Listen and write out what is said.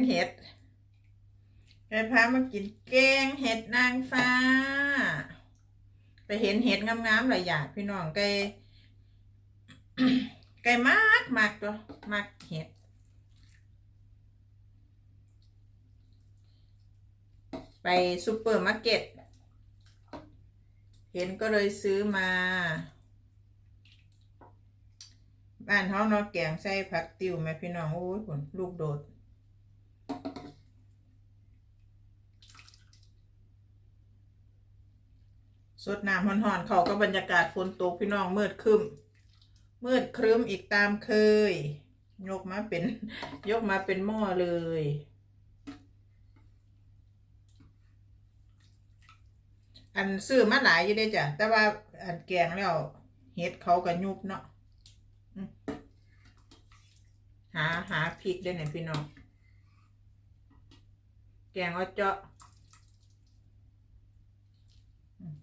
ເຫັດ ໄກ່ພາມາກິນແກງເຫັດນາງຟ້າ. ໄປເຫັນເຫັດງາມໆ ຫຼາຍຢ່າງ ພີ່ນ້ອງ. ໄກ່ ໄກ່ມັກ ມັກຕົວະ ມັກເຫັດ. ໄປຊຸບເປີມາເກັດ ເຫັນກໍເລີຍຊື້ມາ. ບ້ານເຮົາເນາະ ແກງໃສ່ຜັກຕິ້ວແມ່ພີ່ນ້ອງ. ໂອ້ຍ ພຸ້ນ ລູກໂດດ. ສົດນ້ຳຮ້ອນໆ ເຂົ້າກັບບັນຍາກາດຝົນຕົກ ພີ່ນ້ອງ. ມືດຄຶ້ມ ມືດຄຶ້ມອີກຕາມເຄີຍ. ຍົກມາເປັນ ຍົກມາເປັນໝໍ້ເລີຍ. ອັນ ຊື້ມາຫຼາຍຢູ່ເດ້ຈ້ະ ແຕ່ວ່າ ອັນ ແກງແລ້ວເຫັດເຂົາກໍຍຸບເນາະ. ອືມ ຫາ ຫາພິກເດ້ນີ້ພີ່ນ້ອງ ແກງເອົາເຈາະ. ອືມ